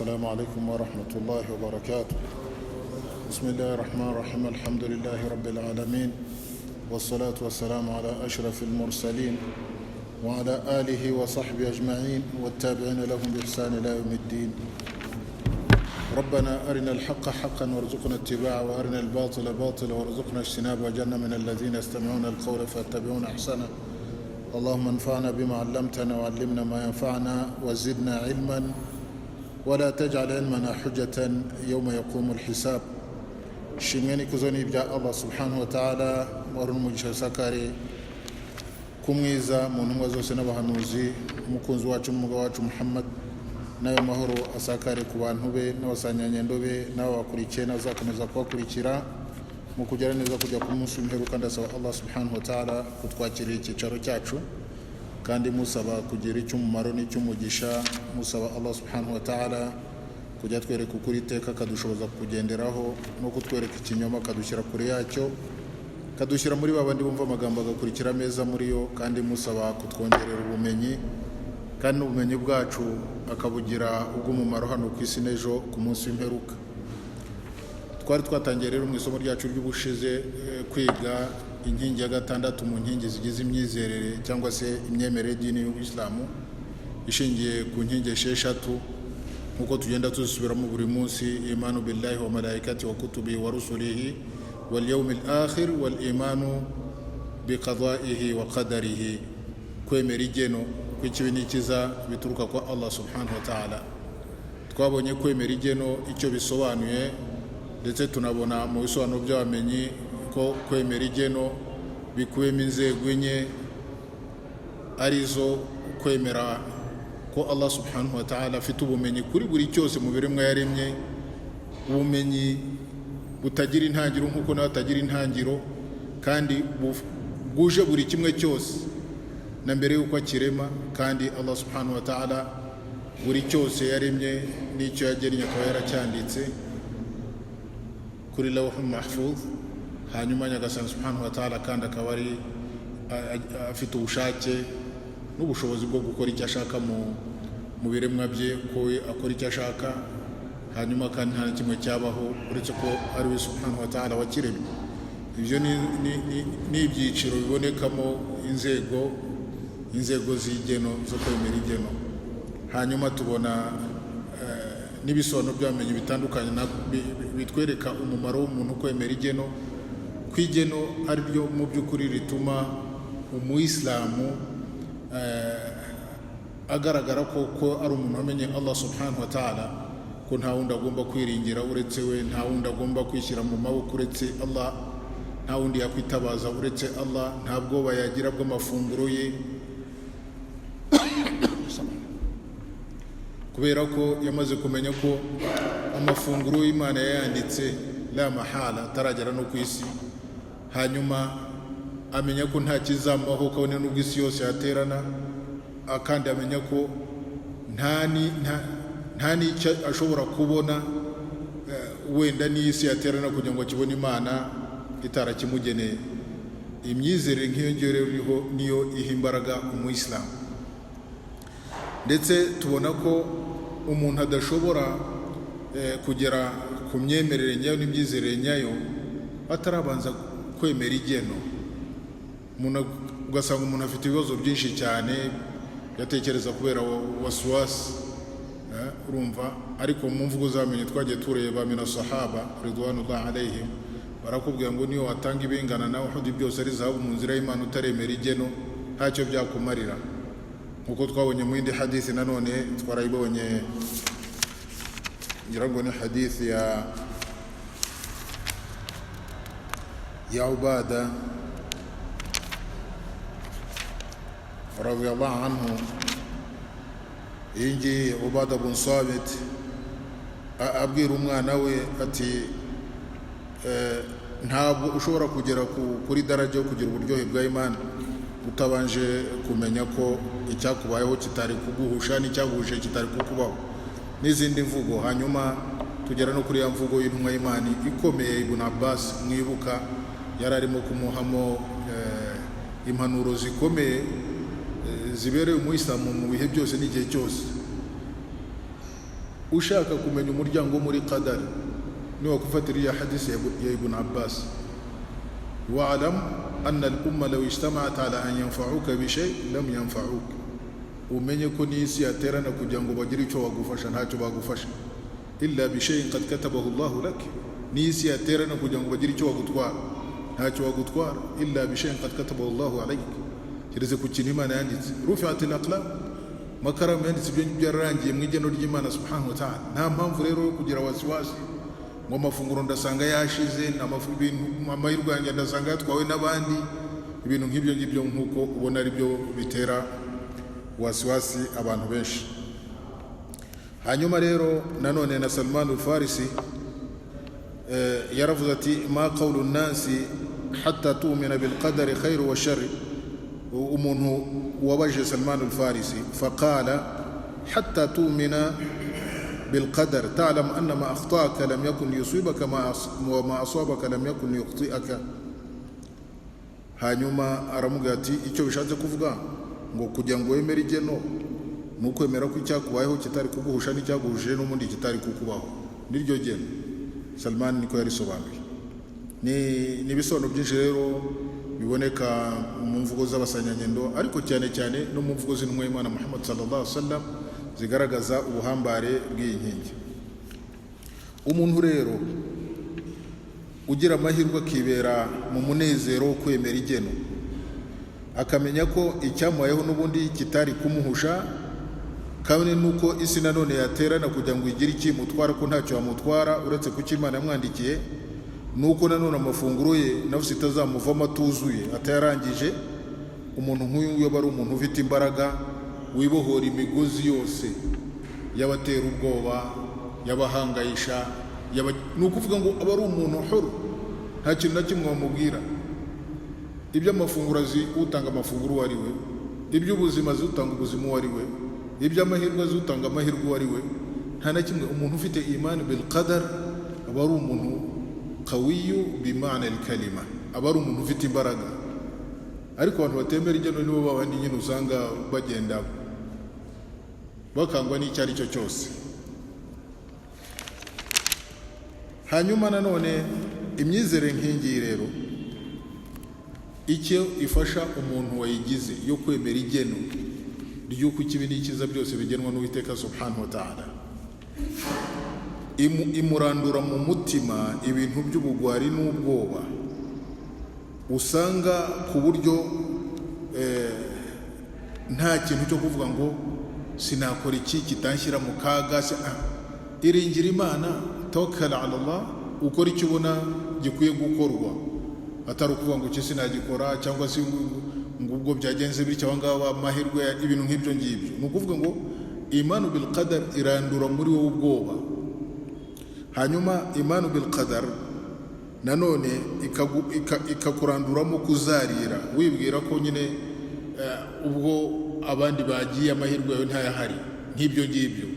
السلام عليكم ورحمة الله وبركاته. بسم الله الرحمن الرحيم. الحمد لله رب العالمين، والصلاة والسلام على أشرف المرسلين وعلى آله وصحبه أجمعين والتابعين لهم بإحسان إلى يوم الدين. ربنا أرنا الحق حقا وارزقنا اتباعه، وأرنا الباطل باطلا وارزقنا اجتنابه، واجعلنا من الذين يستمعون القول فيتبعون أحسنه. اللهم انفعنا بما علمتنا وعلمنا ما ينفعنا وزدنا علما، ولا تجعل علمنا حجة يوم يقوم الحساب. Shimwe n'ikuzo ni ibya Allah subhanahu wa ta'ala, wari umugisha sakare ku mwiza mu ntumwa zose n'abahanuzi, umukunzi wacu n'umugabo wacu Muhammad, n'ayo mahoro asakare ku bantu be n'abasanganyangendo be n'ababakurikiye n'abazakomeza kubakurikira mu kugera neza kujya ku munsi w'imperuka. Ndasaba Allah subhanahu wa ta'ala kutwakirira icyicaro cyacu, kandi musaba kugira icy'umumaro n'icy'umugisha, musaba Allah subhanahu wa ta'ala kujya atwereka ukuri iteka akadushoboza kugenderaho, no kutwereka ikinyoma akadushyira kure yacyo, akadushyira muri ba bandi bumva amagambo agakurikira meza muri yo, kandi musaba kutwongerera ubumenyi, kandi n'ubumenyi bwacu akabugira ubw'umumaro hano ku isi n'ejo ku munsi w'imperuka. Twari twatangiye rero mu isomo ryacu ry'ubushize kwiga inkingi ya gatandatu mu nkingi zigize imyizerere cyangwa se imyemerere y'idini y'Ubuyisilamu, ishingiye ku nkingi 6 nk'uko tugenda tuzisubiramo buri munsi: imanu billahi wa malaikati wa kutubihi wa rusulihi wal yawmil akhir wal imanu biqadaihi wa qadarihi, kwemera igeno ko ikibi n'ikiza bituruka kwa Allah subhanahu wa ta'ala. Twabonye kwemera igeno icyo bisobanuye, ndetse tunabona mu bisobanuro by'abamenyi ko kwemera igeno bikubiyemo inzego enye, arizo kwemera ko Allah subhanahu wa ta'ala afite ubumenyi kuri buri cyose mu biremwa yaremye, ubumenyi butagira intangiro nk'uko nawe atagira intangiro, kandi bwuje buri kimwe cyose na mbere y'uko akirema, kandi Allah subhanahu wa ta'ala buri cyose yaremye n'icyo yagennye akaba yaracyanditse kuri lawhul mahfuz. Hanyuma Nyagasani subhanahu wa ta'ala kandi akaba ari afite ubushake n'ubushobozi bwo gukora icyo ashaka mu biremwa bye, ko we akora icyo ashaka, hanyuma kandi nta na kimwe cyabaho uretse ko ari we subhanahu wa ta'ala wakiremye. Ibyo ni ibyiciro bibonekamo inzego z'igeno, zo kwemera igeno. Hanyuma tubona n'ibisobanuro by'abamenyi bitandukanye bitwereka umumaro w'umuntu kwemera igeno, ko igeno ari ryo mu by'ukuri rituma umuyisilamu agaragara ko ari umuntu wamenye Allah subhanahu wa ta'ala, ko nta wundi agomba kwiringira uretse we, nta wundi agomba kwishyira mu maboko uretse Allah, nta wundi yakwitabaza uretse Allah, nta bwoba yagira bw'amafunguro ye, kubera ko yamaze kumenya ko amafunguro y'Imana yayanditse la mahala ataragera no ku isi. Hanyuma amenya ko nta kizamubaho kabone n'ubwo isi yose yaterana, kandi amenya ko nta n'icyo ashobora kubona wenda n'isi yaterana kugira ngo akibone Imana itarakimugeneye. Imyizerere nk'iyo ngiyo rero iriho niyo iha imbaraga umuyisilamu. Ndetse tubona ko umuntu adashobora kugera ku myemerere nyayo n'imyizerere nyayo atarabanza kwemera igeno. Ugasanga umuntu afite ibibazo byinshi cyane yatekereza kubera wasuwasi, urumva. Ariko mu mvugo zamenye twagiye tureba mina sahaba ridwanullah alayhim, barakubwira ngo niyo watanga ibingana nawe Uhudi byose ari zahabu mu nzira y'Imana, utaremera igeno ntacyo byakumarira, nkuko twabonye mu yindi hadithi nanone twarayibonye, ngira ngo ni hadithi ya Ubada radiyallahu anhu. Iyi ngiyi Ubada bun Sabit abwira umwana we ati: "Ntabwo ushobora kugera kuri daraja yo kugira uburyohe bwa imani utabanje kumenya ko icyakubayeho kitari kuguhusha n'icyaguhushe kitari kukubaho", n'izindi mvugo. Hanyuma tugera no kuri ya mvugo y'intumwa y'Imana ikomeye Ibn Abbas mwibuka, yari arimo kumuhamo impanuro zikomeye zibereye umuyisilamu mu bihe byose n'igihe cyose. Ushaka kumenya umuryango wo muri qadari, niwakufatira iya hadisi ya Ibn Abbas: "Wa'lam anna al-umma law ijtama'at ala an yanfa'uka bi shay lam yanfa'uk." Umenye ko n'isi yaterana kugira ngo bagire icyo bagufasha, ntacyo bagufasha, "illa bi shay'in qad katabahu Allahu lak." N'isi yaterana kugira ngo bagire icyo bagutwara, ntacyo bagutwara, "illa bi shay'in qad katabahu Allahu alayk", keretse ku kintu Imana yanditse. "Rufi'at al-aqlam", makaramu yanditse, ibyo byararangiye mu igeno ry'Imana subhanahu wa ta'ala. Nta mpamvu rero yo kugira wasiwasi ngo amafunguro ndasanga yashize, amahirwe yanjye ndasanga yatwawe n'abandi, ibintu nk'ibyo ngibyo, nk'uko ubona ari byo bitera wasiwasi abantu benshi. Hanyuma rero nanone na Salman al-Farisi yaravuze ati: "Ma qawlu nnasi hatta tu'mina bilqadari khairu wa sharri." Umuntu wabajije Salman al-Farisi: "Faqala hatta tu'mina بالقدر تعلم أن ما أخطأك لم يكن يصيبك وما أصابك لم يكن يخطئك." Hanyuma aramubwira ati: "Icyo bishatse kuvuga ngo kugira ngo wemere igeno ni ukwemera ko icyakubayeho kitari kuguhusha, n'icyaguhushije n'ubundi kitari kukubaho, n'iryo geno." Salman niko yarisobanuye. Ni ibisobanuro byinshi rero biboneka mu mvugo z'abasanyangendo, ariko cyane cyane no mu mvugo z'intumwa y'Imana Muhammad sallallahu alaihi wasallam, zigaragaza ubuhambare bw'iyi nkingi. Umuntu rero ugira amahirwe akibera mu munezero wo kwemera igeno, akamenya ko icyamubayeho n'ubundi kitari kumuhusha, kabone nuko isi nanone yaterana kugira ngo igire ikimutwara, ko ntacyo yamutwara uretse kuko Imana yamwandikiye, nuko nanone amafunguro ye nafsi itazamuvamo atuzuye, atayarangije. Umuntu nk'uyu nguyu aba ari umuntu ufite imbaraga, wibohora imigozi yose y'abatera ubwoba, y'abahangayisha. Ni ukuvuga ngo aba ari umuntu huru, nta kintu na kimwe wamubwira. Iby'amafunguro azi utanga amafunguro uwo ari we, iby'ubuzima azi utanga ubuzima uwo ari we, iby'amahirwe azi utanga amahirwe uwo ari we. Nta na kimwe. Umuntu ufite imani bil qadar aba ari umuntu qawiyu bimana al kalima, aba ari umuntu ufite imbaraga. Ariko abantu batemera igeno nibo babandi nyine usanga bagenda bakangwa n'icyo ari cyo cyose. Hanyuma nanone imyizere nk'ingiyi rero, icyo ifasha umuntu wayigize yo kwemera igeno ry'uko ikibi n'ikiza byose bigenwa n'Uwiteka subhanahu wa ta'ala, imurandura mu mutima ibintu by'ubugwari n'ubwoba usanga, ku buryo nta kintu cyo kuvuga ngo sinakora iki kitanshyira mu kaga. Iringira Imana, tawakkal ala Allah, ukora icyo ubona gikwiye gukorwa, atari ukuvuga ngo iki sinagikora, cyangwa se ngo ubwo byagenze bityo, aba ngaba amahirwe, ibintu nk'ibyo ngibyo. Ni ukuvuga ngo imanu bil qadar irandura muri wowe ubwoba. Hanyuma imanu bil qadar nanone ikakuranduramo kuzarira, wibwira ko nyine ubwo abandi bagiye amahirwe yawe ntayahari, nk'ibyo ngibyo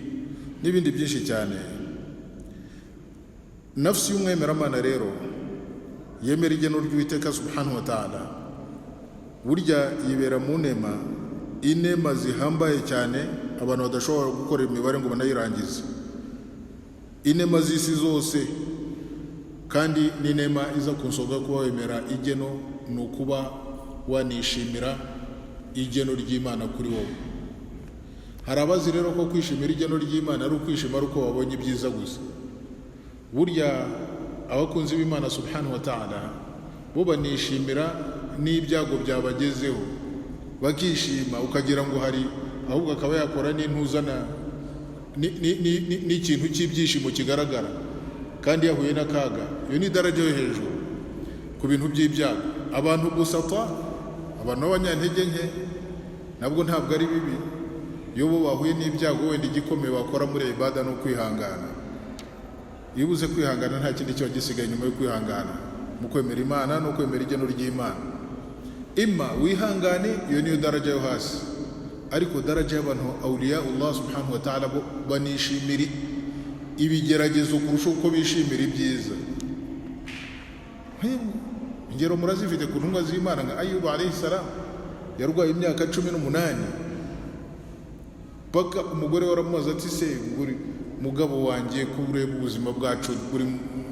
n'ibindi byinshi cyane. Nafsi y'umwemeramana rero yemera igeno ry'Uwiteka subhanahu wa ta'ala, burya yibera mu nema, inema zihambaye cyane abantu badashobora gukora imibare ngo banayirangize, inema z'isi zose. Kandi n'inema iza ku nsonga yo kuba wemera igeno ni ukuba wanishimira igeno ry'Imana kuri wowe. Hari abazi rero ko kwishimira igeno ry'Imana ari ukwishima ari uko wabonye ibyiza gusa. Burya abakunzi b'Imana subhanahu wa ta'ala bo banishimira n'ibyago byabagezeho, bakishima ukagira ngo hari ahubwo akaba yakora n'intuzana n'ikintu cy'ibyishimo kigaragara kandi yahuye n'akaga. Iyo ni idaraja yo hejuru ku bintu by'ibyago. Abantu gusatwa, abantu b'abanyantege nke, nabwo ntabwo ari bibi. Iyo bo bahuye n'ibyago, wenda igikomeye bakora muri ibada ni ukwihangana. Iyo ubuze kwihangana, nta kindi kiba gisigaye nyuma yo kwihangana mu kwemera Imana no kwemera igeno ry'Imana. Ima wihangane, iyo niyo daraja yo hasi. Ariko daraja y'abantu awliya Allah subhanahu wa ta'ala, bo banishimira ibigeragezo kurusha uko bishimira ibyiza. Ingero murazifite ku ntumwa z'Imana nka Ayuba alayhi salam, yarwaye imyaka 18, paka umugore waramubaza ati: "Se Mugabo wanjye, ko ureba ubuzima bwacu buri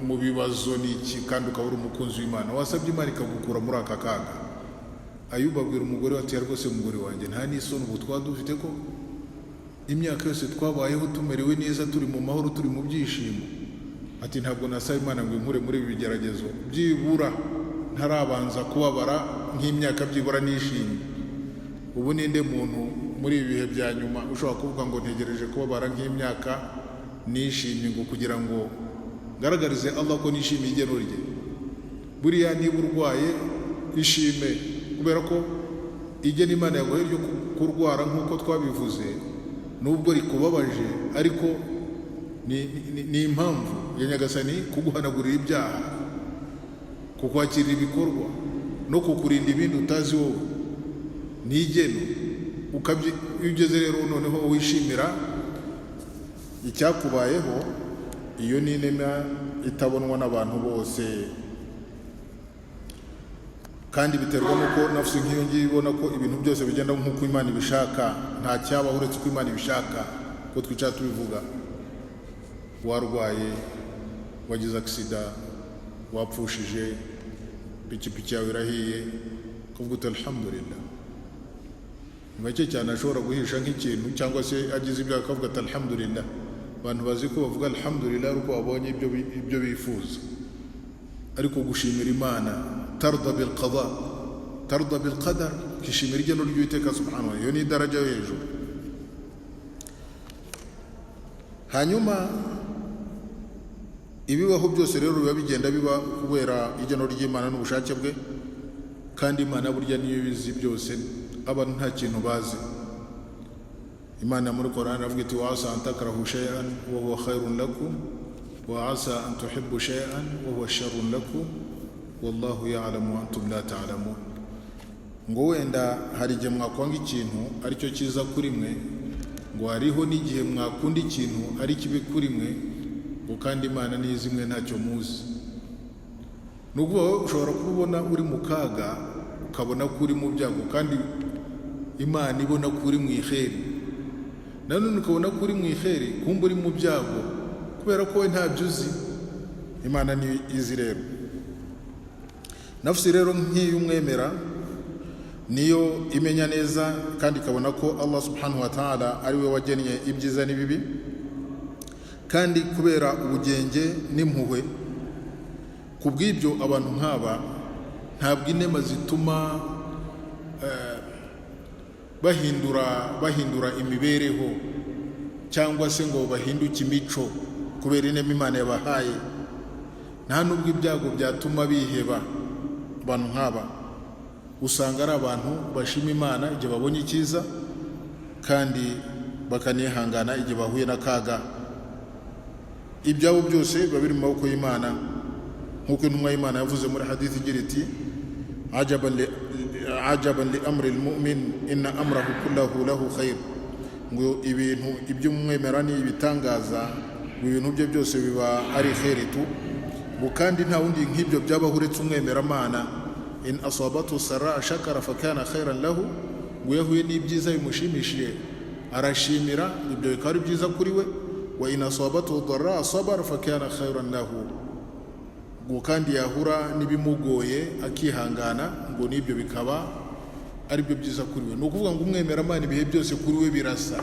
mu bibazo n'iki, kandi ukaba uri umukunzi w'Imana, wasabye Imana ikagukura muri aka kaga? Ayubu abwira umugore we ati: "Rwose mugore wanjye, nta n'isoni ubu twaba dufite, ko imyaka yose twabayeho tumerewe neza, turi mu mahoro, turi mu byishimo." Ati: "Ntabwo nasaba Imana ngo inkure muri ibi bigeragezo byibura ntarabanza kubabara nk'imyaka byibura nishimye." Ubu ninde muntu muri ibi bihe bya nyuma ushobora kuvuga ngo ntegereje kubabara nk'imyaka nishimye, ngo kugira ngo ngaragarize Allah ko nishimiye igeno rye? Buriya niba urwaye, ishime, kubera ko igena Imana yaguhaye ryo kurwara, nk'uko twabivuze, nubwo rikubabaje, ariko ni impamvu ya Nyagasani kuguhanagurira ibyaha, kukwakirira ibikorwa no kukurinda ibindi utazi wowe. Ni igeno. Iyo ugeze rero noneho wishimira icyakubayeho, iyo ni inema itabonwa n'abantu bose, kandi biterwa n'uko nafsi nk'iyo ngiyo ibona ko ibintu byose bigenda nk'uko Imana ibishaka, nta cyabaho uretse uko Imana ibishaka. Ko twicara tubivuga, warwaye, wagize accident, wapfushije, ipikipiki yawe irahiye, kuvuga uti "Alhamdulillah". Ni bake cyane ashobora guhisha nk'ikintu cyangwa se agize ibyago akavuga ati "Alhamdulillah". Abantu bazi ko bavuga "Alhamdulillah" ari uko babonye ibyo bifuza, ariko gushimira Imana, tarda bil qada, tarda bil qadar, ukishimira igeno ry'Uwiteka subhanahu wa, iyo ni idaraja yo hejuru. Hanyuma ibibaho byose rero biba bigenda biba kubera igeno ry'Imana n'ubushake bwe, kandi Imana burya niyo ibizi byose, abantu nta kintu bazi. Imana muri Korani iravuga iti: "Wa asa an takrahu shay'an wa huwa khairun lakum wa asa an tuhibbu shay'an wa huwa sharrun lakum wallahu ya'lamu wa antum la ta'lamun." Ngo wenda hari igihe mwakwanga ikintu aricyo cyiza kuri mwe, ngo hariho n'igihe mwakunda ikintu ari kibi kuri mwe, ngo kandi Imana niyo izi, mwe ntacyo muzi. Ni ukuvuga wowe ushobora kubona uri mu kaga, ukabona ko uri mu byago, kandi Imana ibona ko uri mu iheri. Nanone ukabona ko uri mu iheri, kumba uri mu byago, kubera ko we ntabyo uzi, Imana niyo izi. Rero nafsi rero nk'iyo umwemera niyo imenya neza kandi ikabona ko Allah subhanahu wa ta'ala ari we wagennye ibyiza n'ibibi, kandi kubera ubugenge n'impuhwe. Ku bw'ibyo, abantu nk'aba ntabwo inema zituma bahindura imibereho cyangwa se ngo bahinduke imico kubera inema Imana yabahaye. Nta nubwo ibyago byatuma biheba. Abantu nk'aba usanga ari abantu bashima Imana igihe babonye icyiza, kandi bakanihangana igihe bahuye n'akaga. Ibyabo byose biba biri mu maboko y'Imana, nk'uko intumwa y'Imana yavuze muri hadithi igira iti: "Ajaban li amri lmumin, inna amrahu kullahu lahu khair." Ngo ibintu iby'umwemera ni ibitangaza, ngo ibintu bye byose biba ari kheri tu, ngo kandi nta wundi nk'ibyo byabaho uretse umwemeramana. "In asabatu sara shakara fakana khairan lahu." Ngo iyo ahuye n'ibyiza bimushimishije arashimira, ibyo bikaba ari byiza kuri we. "Wa in asabatu dara sabara fakana khairan lahu." Ngo kandi yahura n'ibimugoye akihangana, ngo n'ibyo bikaba ari byo byiza kuri we. Ni ukuvuga ngo umwemeramana ibihe byose kuri we birasa: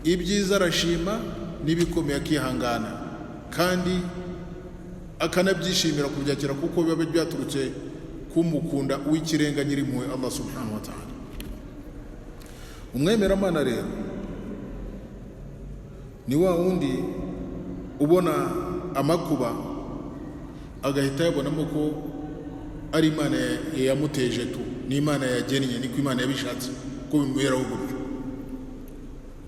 ibyiza arashima, n'ibikomeye akihangana, kandi akanabyishimira kubyakira, kuko biba byaturutse kumukunda uw'ikirenga, Nyirimpuhwe, Allah subhanahu wa ta'ala. Umwemeramana rero ni wa wundi ubona amakuba agahita yabonamo ko ari Imana yamuteje tu, ni Imana yagennye, niko Imana yabishatse ko bimuberaho gutyo.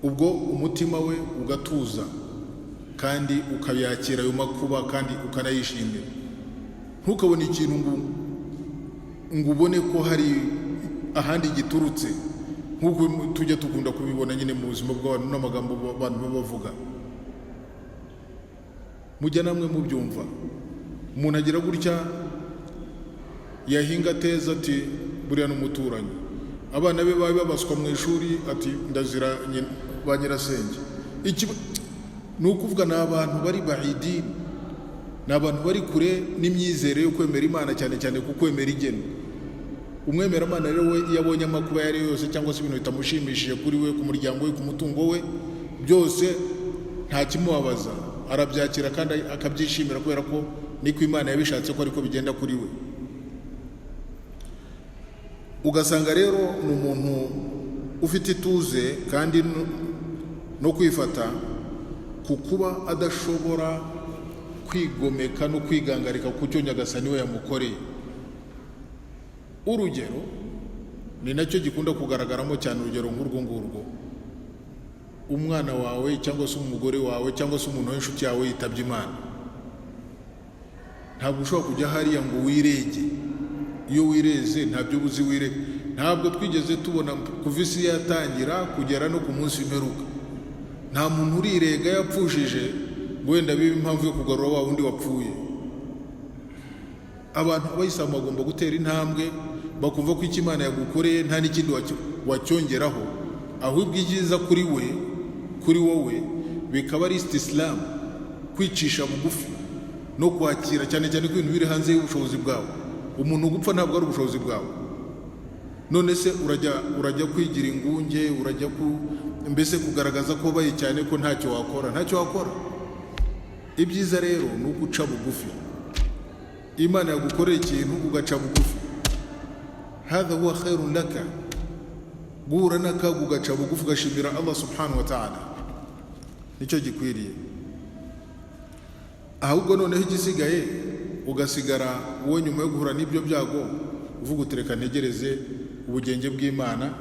Ubwo umutima we ugatuza kandi ukabyakira ayo makuba, kandi ukanayishimira. Ntukabone ikintu ngo ubone ko hari ahandi giturutse, nk'uko tujya dukunda kubibona nyine mu buzima bw'abantu n'amagambo abantu baba bavuga, mujya namwe mubyumva. Umuntu agira gutya, yahinga ateza, ati "Buriya n'umuturanyi." Abana be babe babaswa mu ishuri, ati "Ndazira ba nyirasenge." Ni ukuvuga ni abantu bari baidin, ni abantu bari kure n'imyizere yo kwemera Imana, cyane cyane ku kwemera igeno. Umwemeramana rero we, iyo abonye amakuba ayo ari yo yose cyangwa se ibintu bitamushimishije kuri we, ku muryango we, ku mutungo we, byose nta kimubabaza, arabyakira kandi akabyishimira, kubera ko niko Imana yabishatse ko ariko bigenda kuri we. Ugasanga rero ni umuntu ufite ituze kandi no kwifata ku kuba adashobora kwigomeka no kwigangarika ku cyo Nyagasani we yamukoreye. Urugero ni nacyo gikunda kugaragaramo cyane, urugero nk'urwo ngurwo: umwana wawe cyangwa se umugore wawe cyangwa se umuntu w'inshuti yawe yitabye Imana, ntabwo ushobora kujya hariya ngo wirege. Iyo wireze, ntabyo uba uzi wirege. Ntabwo twigeze tubona kuva isi yatangira kugera no ku munsi w'imperuka, nta muntu urirega yapfushije ngo wenda bibe impamvu yo kugarura wa wundi wapfuye. Abantu, Abayisilamu, bagomba gutera intambwe bakumva ko icyo Imana yagukoreye nta n'ikindi wacyongeraho, ahubwo ibyiza kuri we, kuri wowe, bikaba ari isitisilamu, kwicisha bugufi no kwakira, cyane cyane ko ibintu biri hanze y'ubushobozi bwawe. Umuntu gupfa ntabwo ari ubushobozi bwawe. None se urajya kwigira ingunge, urajya ku mbese kugaragaza ko ubaye cyane, ko ntacyo wakora? Ntacyo wakora. Ibyiza rero ni uko uca bugufi. Imana yagukorera ikintu, ugaca bugufi. Hadha huwa khairun laka. Guhura n'akaga ugaca bugufi, ugashimira Allah subhanahu wa ta'ala, nicyo gikwiriye. Ahubwo noneho igisigaye, ugasigara wowe nyuma yo guhura n'ibyo byago uvuga uti: "Reka ntegereze ubugenge bw'Imana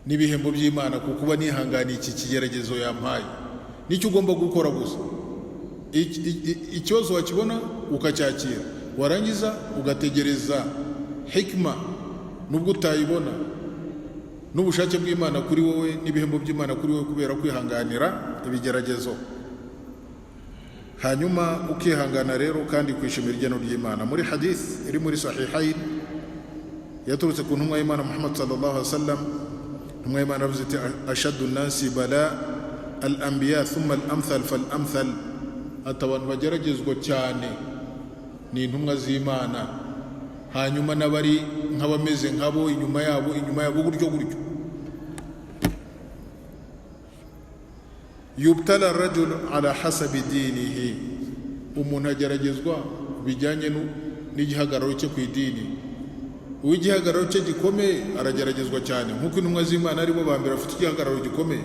n'ibihembo by'Imana ku kuba nihanganiye iki kigeragezo yampaye." Nicyo ugomba gukora gusa. Ikibazo wakibona ukacyakira, warangiza ugategereza hikima, nubwo utayibona, n'ubushake bw'Imana kuri wowe n'ibihembo by'Imana kuri wowe kubera kwihanganira ibigeragezo. Hanyuma ukihangana rero kandi kwishimira igeno ry'Imana. Muri hadith iri muri Sahihain yaturutse ku ntumwa y'Imana Muhammad sallallahu alaihi wasallam, intumwa y'Imana yavuze iti: "Ashaddu nnasi bala al anbiya, thumma al amthal fal amthal." Ati: "Abantu bageragezwa cyane ni intumwa z'Imana, hanyuma n'abari nk'abameze nkabo inyuma yabo, inyuma yabo, gutyo gutyo." Yubtala rajul ala hasabi dinihi, umuntu ageragezwa bijyanye n'igihagararo cye ku idini. Uw'igihagararo cye gikomeye arageragezwa cyane, nk'uko intumwa z'Imana aribo ba mbere bafite igihagararo gikomeye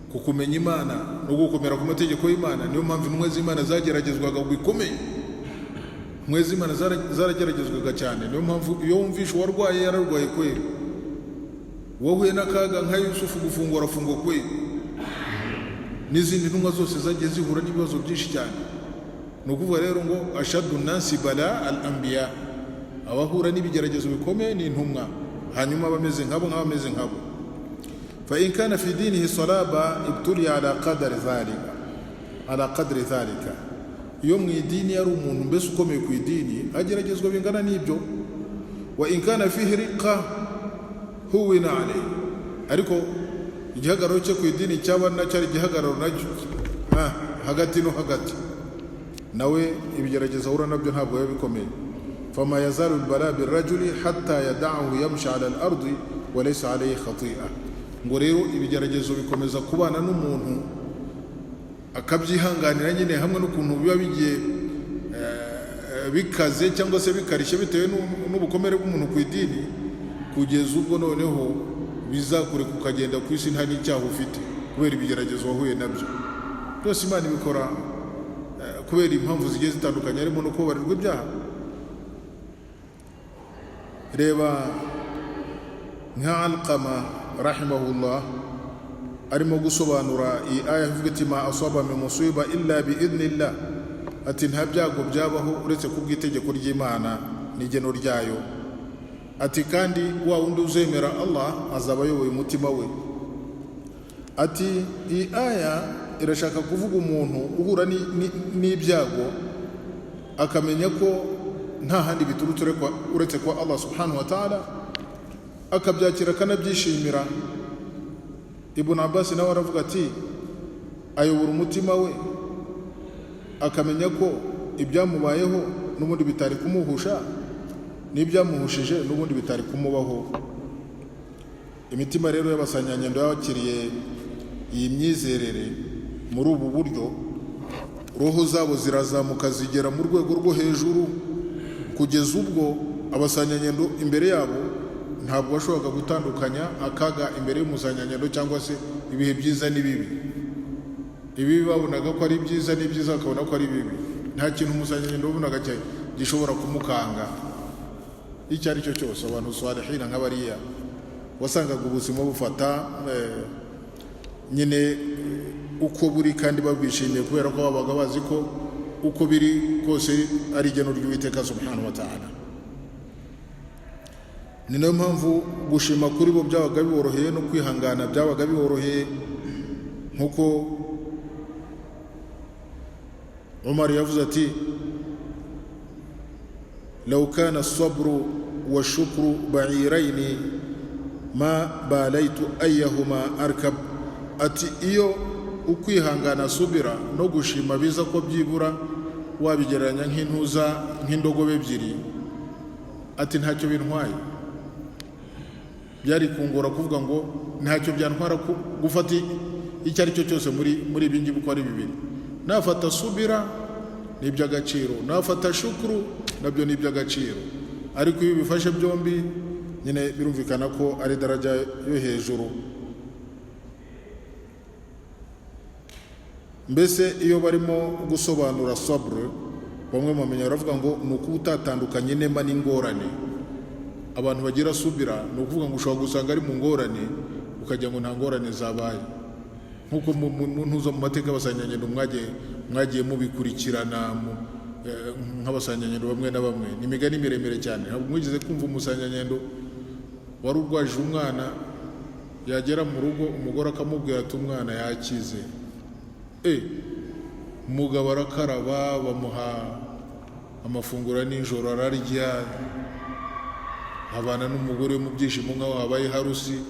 ku kumenya Imana no gukomera ku mategeko y'Imana. Niyo mpamvu intumwa z'Imana zageragezwaga bikomeye. Intumwa z'Imana zarageragezwaga cyane. Niyo mpamvu iyo wumvishe uwarwaye, yararwaye kweri. Uwahuye n'akaga nka Yusufu, gufungwa, arafungwa kweri. N'izindi ntumwa zose zagiye zihura n'ibibazo byinshi cyane. Ni ukuvuga rero ngo ashaddu nasi bala al anbiya, abahura n'ibigeragezo bikomeye ni intumwa, hanyuma abameze nkabo, nk'abameze nkabo. Fa in kana fi dinihi salaba ibtuliya ala qadari dhalika, ala qadri dhalika. Iyo mu idini yari umuntu mbese ukomeye ku idini, ageragezwa bingana n'ibyo. Wa in kana fihi riqa huwina alayhi, ariko igihagararo cye ku idini cyaba nacyo ari igihagararo nacyo hagati no hagati, nawe ibigeragezo ahura nabyo ntabwo biba bikomeye. Fama yazalu albala birrajuli hatta yada'ahu yamshi ala al-ardi wa laysa alayhi khati'a. Ngo rero ibigeragezo bikomeza kubana n'umuntu, akabyihanganira nyine, hamwe n'ukuntu biba bigiye bikaze cyangwa se bikarishye bitewe n'ubukomere bw'umuntu ku idini, kugeza ubwo noneho bizakureka ukagenda ku isi nta n'icyaha ufite kubera ibigeragezo wahuye nabyo byose. Imana ibikora kubera impamvu zigiye zitandukanye, harimo no kubabarirwa ibyaha. Reba nka Alqama rahimahullah, arimo gusobanura iyi aya ivuga iti: "Ma asaba min musiba illa bi idhnillah." Ati: "Nta byago byabaho uretse ku bw'itegeko ry'Imana n'igeno ryayo." Ati: "Kandi wa wundi uzemera Allah azaba ayoboye umutima we." Ati: "Iyi aya irashaka kuvuga umuntu uhura n'ibyago akamenya ko nta handi biturutse uretse kwa Allah subhanahu wa ta'ala, akabyakira akanabyishimira." Ibn Abbas nawe aravuga ati Ayobora umutima we akamenya ko ibyamubayeho n'ubundi bitari kumuhusha, n'ibyamuhushije n'ubundi bitari kumubaho. Imitima rero y'abasangirangendo yakiriye iyi myizerere muri ubu buryo, roho zabo zirazamuka zigera mu rwego rwo hejuru, kugeza ubwo abasangirangendo imbere yabo ntabwo bashoboraga gutandukanya akaga imbere y'umusangirangendo cyangwa se ibihe byiza n'ibibi. Ibibi babonaga ko ari byiza, n'ibyiza bakabona ko ari bibi. Nta kintu umusangirangendo wabonaga gishobora kumukanga icyo ari cyo cyose. Abantu salihina nk'abariya wasangaga ubuzima bufata nyine uko buri, kandi babwishimiye, kubera ko babaga bazi ko uko biri kose ari igeno ry'Uwiteka subhanahu wa ta'ala. Ni nayo mpamvu gushima kuri bo byabaga biboroheye, no kwihangana byabaga biboroheye, nk'uko Umar yavuze ati: "Law kana as-sabru wa shukru ba'iraini ma balaitu ayahuma arkab." Ati: "Iyo ukwihangana, subira, no gushima biza ko byibura wabigereranya nk'intuza, nk'indogobe ebyiri," ati, "ntacyo bintwaye, byari kungora kuvuga ngo ntacyo byantwara gufata icyo ari cyo cyose muri ibi ngibi uko ari bibiri. Nafata subira ni iby'agaciro, nafata shukuru nabyo ni iby'agaciro, ariko iyo ubifashe byombi nyine birumvikana ko ari daraja yo hejuru." Mbese iyo barimo gusobanura sabure, bamwe mu bamenya baravuga ngo ni ukuba utatandukanye inema n'ingorane. Abantu bagira subira, ni ukuvuga ngo ushobora gusanga ari mu ngorane ukagira ngo nta ngorane zabaye, nk'uko ntuzo mu mateka y'abasangirangendo mwagiye mubikurikirana nk'abasangirangendo bamwe na bamwe. Ni imigani miremire cyane. Ntabwo mwigeze kumva umusangirangendo wari urwaje umwana, yagera mu rugo umugore akamubwira ati: "Umwana yakize"? Umugabo arakaraba, bamuha amafunguro ya nijoro, ararya, abana n'umugore mu byishimo nk'aho habaye harusi.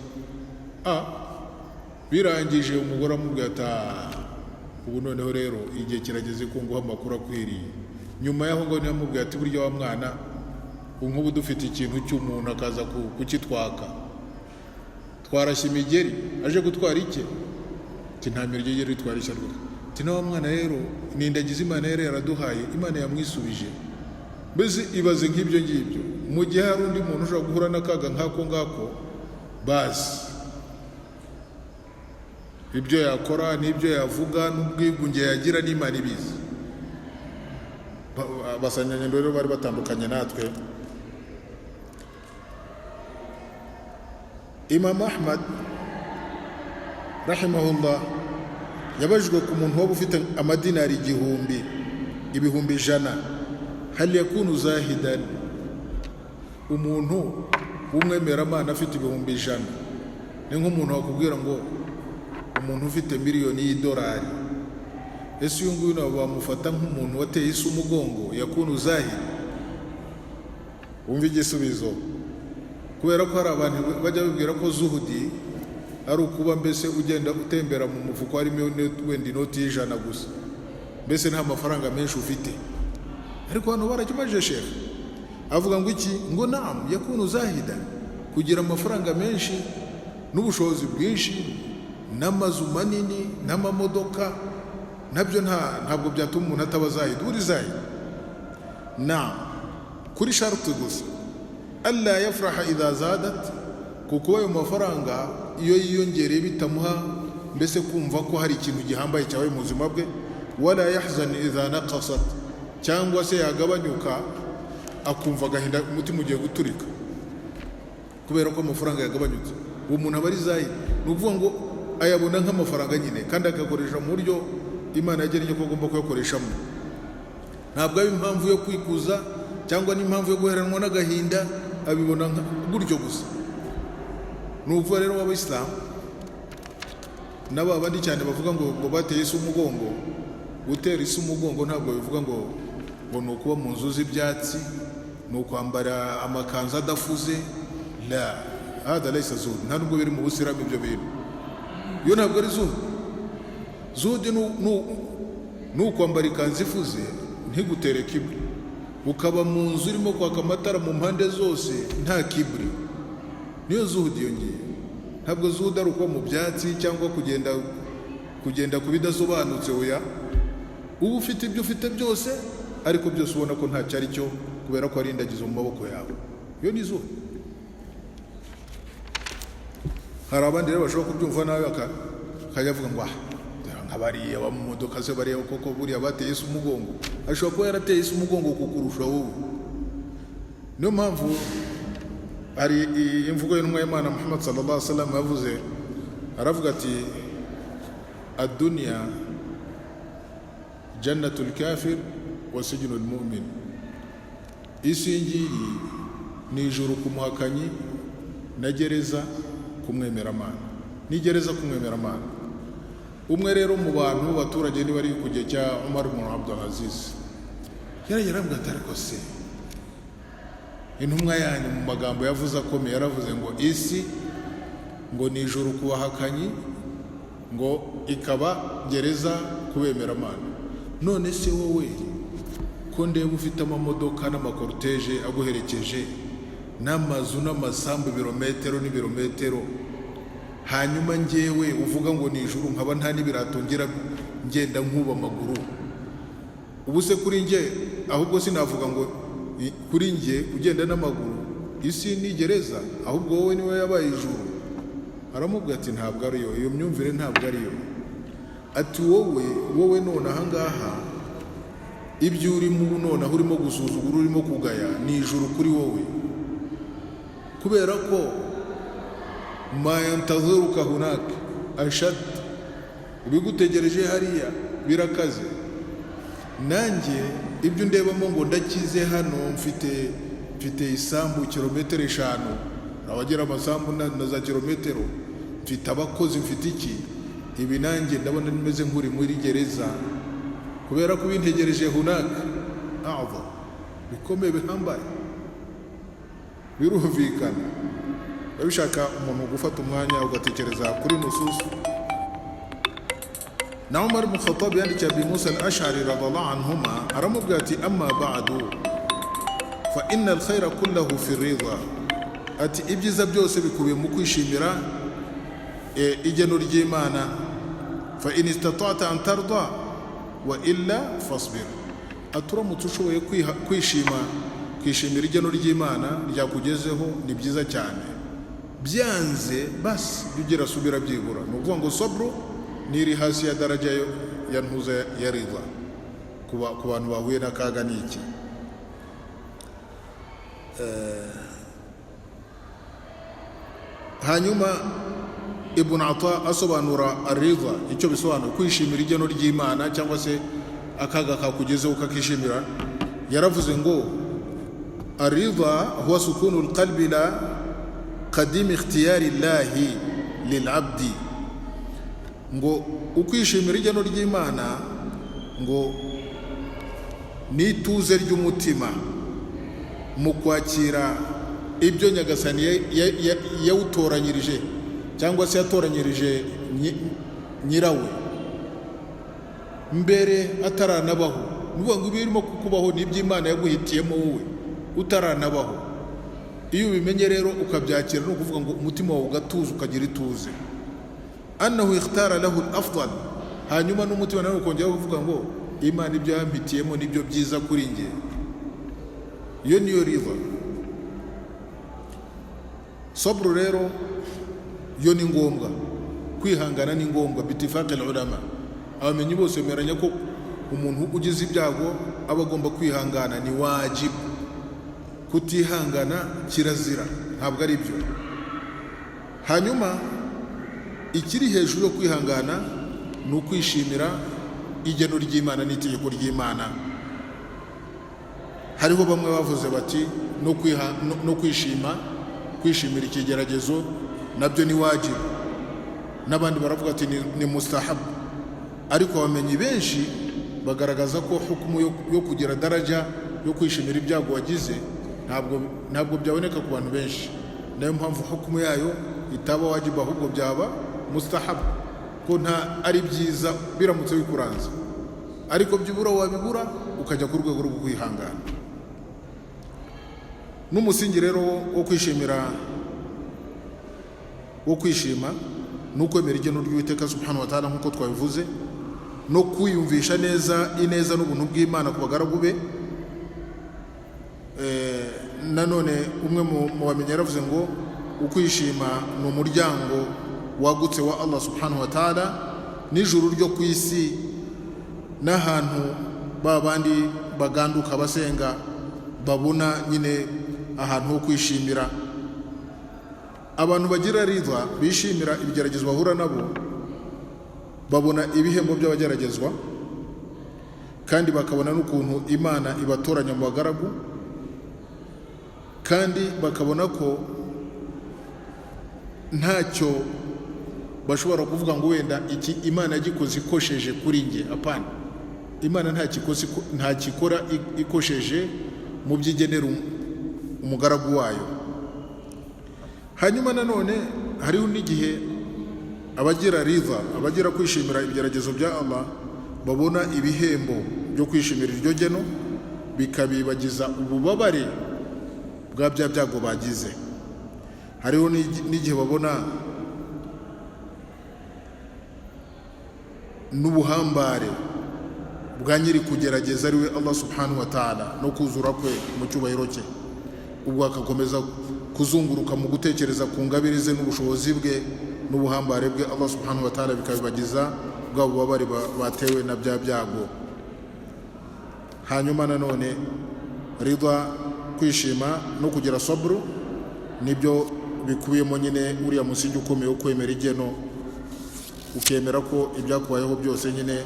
Birangije umugore amubwira ati: "Ubu noneho rero igihe kirageze ko nguha amakuru akwiriye." Nyuma y'aho ngaho niyo amubwira ati: "Burya wa mwana, nk'ubu dufite ikintu cy'umuntu akaza kukitwaka, twarashya imigeri aje gutwara icye." Ati: "Nta migeri itwara ishya rwose." Ati: "Na wa mwana rero ni indagizo Imana yari yaraduhaye, Imana yamwisubije." Mbese ibaze nk'ibyo ngibyo, mu gihe hari undi muntu ushobora guhura n'akaga nk'ako ngako, bazi ibyo yakora n'ibyo yavuga n'ubwigunge yagira, n'Imana ibizi. Abasangirangendo rero bari batandukanye natwe. Imam Ahmad rahimahullah yabajijwe ku muntu waba ufite amadinari 1000, 100,000, hal yakunu zahidan? Umuntu w'umwemeramana afite 100,000 ni nk'umuntu wakubwira ngo umuntu ufite miliyoni y'idolari, ese uyu nguyu nabo bamufata nk'umuntu wateye isi umugongo? Yakunu zahid? Wumva igisubizo, kubera ko hari abantu bajya babwira ko zuhudi ari ukuba mbese ugenda utembera mu mufuko harimo wenda inoti y'100 gusa, mbese nta mafaranga menshi ufite. Ariko hano barakimajije, shefu avuga ngo iki? Ngo: "Naam, yakunu zahida." Kugira amafaranga menshi n'ubushobozi bwinshi n'amazu manini n'amamodoka nabyo ntabwo byatuma umuntu ataba zahid. Uri zahid, naam, kuri sharuti gusa: alla yafraha idha zadat, kuko ayo mafaranga iyo yiyongereye bitamuha mbese kumva ko hari ikintu gihambaye cyabaye mu buzima bwe, wala yahzan idha naqasat, cyangwa se yagabanyuka akumva agahinda, umutima ugiye guturika kubera ko amafaranga yagabanyutse. Uwo muntu aba ari zahid. Ni ukuvuga ngo ayabona nk'amafaranga nyine, kandi agakoresha mu buryo Imana yagennye ko agomba kuyakoreshamo. Ntabwo ari impamvu yo kwikuza cyangwa n'impamvu yo guheranwa n'agahinda, abibona gutyo gusa. Ni ukuvuga rero w'abayisilamu n'aba bandi cyane bavuga ngo bateye isi umugongo, gutera isi umugongo ntabwo bivuga ngo ni ukuba mu nzu z'ibyatsi, ni ukwambara amakanzu adafuze. La, hada laysa zuhud. Nta nubwo biri mu busilamu ibyo bintu, iyo ntabwo ari zuhud. Zuhudi ni ukwambara ikanzu ifuze ntigutere kiburi, ukaba mu nzu urimo kwaka amatara mu mpande zose, nta kiburi. Niyo zuhudi iyo ngiyo. Ntabwo zuhudi ari ukuba mu byatsi cyangwa kugenda ku bidasobanutse. Oya, uba ufite ibyo ufite byose, ariko byose ubona ko ntacyo ari cyo, kubera ko ari indagizo mu maboko yawe. Iyo ni zuhudi. Hari abandi rero bashobora kubyumva nabi, akajya avuga ngo ah, nka bariya bo mu modoka se, bariya koko buriya bateye isi umugongo. Ashobora kuba yarateye isi umugongo kukurusha wowe. Niyo mpamvu hari imvugo y'intumwa y'Imana Muhammad sallallahu alaihi wasallam yavuze, aravuga ati: "Ad-dunya jannatul kafir wa sijnul mu'min." Isi ngiyi ni ijuru ku muhakanyi na gereza ku mwemeramana, ni gereza ku mwemeramana. Umwe rero mu bantu b'abaturage, niba ari ku gihe cya Umar ibn Abdul Aziz, yarambwira ati: "Ariko se intumwa yanyu mu magambo yavuze akomeye yaravuze ngo isi ngo ni ijuru ku bahakanyi, ngo ikaba gereza ku bemeramana. None se wowe ko ndeba ufite amamodoka n'amacortège aguherekeje, n'amazu n'amasambu, ibirometero n'ibirometero, hanyuma njyewe uvuga ngo ni ijuru nkaba nta n'ibirato ngira, ngenda nkuba amaguru, ubu se kuri njye ahubwo sinavuga ngo kuri njye ugenda n'amaguru isi ni gereza, ahubwo wowe niwe yabaye ijuru?" Aramubwira ati: "Ntabwo ariyo, iyo myumvire ntabwo ariyo." Ati: Wowe none ahangaha ibyo urimo ubu noneho urimo gusuzugura, urimo kugaya, ni ijuru kuri wowe, kubera ko ma yantaziruka hunaka ashad, ibigutegereje hariya birakaze. Nanjye ibyo ndebamo ngo ndakize hano, mfite isambu kilometero 5, abagera amasambu na za kilometero, mfite abakozi, mfite iki, ibi nanjye ndabona nimeze nk'uri muri gereza, kubera ko ibintegereje hunaka a'zam, bikomeye, bihambaye." Birumvikana, biba bishaka umuntu gufata umwanya ugatekereza kuri nususu. Na Umar ibn Khattab yandikiye Abi Musa al-Ash'ari radiyallahu anhuma, aramubwira ati: "Amma ba'du, fa inna al-khayra kullahu fi ridha." Ati: "Ibyiza byose bikubiye mu kwishimira igeno ry'Imana. Fa in istata'ta an tarda wa illa fasbir." Ati: "Uramutse ushoboye kwishima, kwishimira igeno ry'Imana ryakugezeho, ni byiza cyane. Byanze basi jya ugira subira byibura." Ni ukuvuga ngo sabru niri hasi ya daraja ya ntuza ya ridha ku bantu bahuye n'akaga. Ni iki? Hanyuma Ibn Ata asobanura aridha icyo bisobanura, kwishimira igeno ry'Imana cyangwa se akaga kakugezeho ukakishimira, yaravuze ngo: "Aridha huwa sukunu alqalbi la qadimi ikhtiyari llahi lilabdi." Ngo ukwishimira igeno ry'Imana ngo ni ituze ry'umutima mu kwakira ibyo Nyagasani yawutoranyirije cyangwa se yatoranyirije nyirawe mbere ataranabaho. Ni ukuvuga ngo ibirimo kukubaho ni iby'Imana yaguhitiyemo wowe utaranabaho. Iyo ubimenye rero ukabyakira, ni ukuvuga ngo umutima wawe ugatuza, ukagira ituze. Annahu ikhtara lahu al-afdal. Hanyuma n'umutima nawe ukongera kuvuga ngo Imana ibyo yampitiyemo nibyo byiza kuri njye. Iyo niyo ridha. Sabru rero yo ni ngombwa, kwihangana ni ngombwa. Bitifaqi ulama, abamenyi bose bemeranya ko umuntu ugize ibyago aba agomba kwihangana, ni wajibu. Kutihangana kirazira, ntabwo ari byo. Hanyuma ikiri hejuru yo kwihangana ni ukwishimira igeno ry'Imana n'itegeko ry'Imana. Hariho bamwe bavuze bati no kwishima, kwishimira ikigeragezo nabyo ni wajibu, n'abandi baravuga ati ni mustahabu. Ariko abamenyi benshi bagaragaza ko hukumu yo kugira daraja yo kwishimira ibyago wagize ntabwo byaboneka ku bantu benshi. Nayo mpamvu hukumu yayo itaba wajibu, ahubwo byaba mustahabu. Ko nta ari byiza biramutse bikuranze, ariko byibura wabibura ukajya ku rwego rwo kwihangana. N'umusingi rero wo kwishimira, wo kwishima, ni ukwemera igeno ry'Uwiteka subhanahu wa ta'ala, nk'uko twabivuze, no kwiyumvisha neza ineza n'ubuntu bw'Imana ku bagaragu be. Nanone umwe mu bamenyi yaravuze ngo ukwishima ni umuryango wagutse wa Allah subhanahu wa ta'ala n'ijuru ryo ku isi, n'ahantu ba bandi baganduka basenga babona nyine ahantu ho kwishimira. Abantu bagira ridha, bishimira ibigeragezo bahura nabo, babona ibihembo by'abageragezwa, kandi bakabona n'ukuntu Imana ibatoranya mu bagaragu, kandi bakabona ko ntacyo bashobora kuvuga ngo wenda iki Imana yagikoze ikosheje kuri njye. Apana, Imana nta kikora ikosheje mu byo igenera umugaragu wayo. Hanyuma nanone hariho n'igihe abagira ridha, abagira kwishimira ibigeragezo bya Allah, babona ibihembo byo kwishimira iryo geno, bikabibagiza ububabare bwa bya byago bagize. Hariho n'igihe babona n'ubuhambare bwa nyiri kugerageza, ari we Allah subhanahu wa ta'ala, no kuzura kwe mu cyubahiro cye. Ubwo agakomeza kuzunguruka mu gutekereza ku ngabire ze n'ubushobozi bwe n'ubuhambare bwe Allah subhanahu wa ta'ala, bikabibagiza bwa bubabare batewe na bya byago. Hanyuma nanone ridha, kwishima no kugira saburu, nibyo bikubiyemo nyine uriya musingi ukomeye wo kwemera igeno, ukemera ko ibyakubayeho byose nyine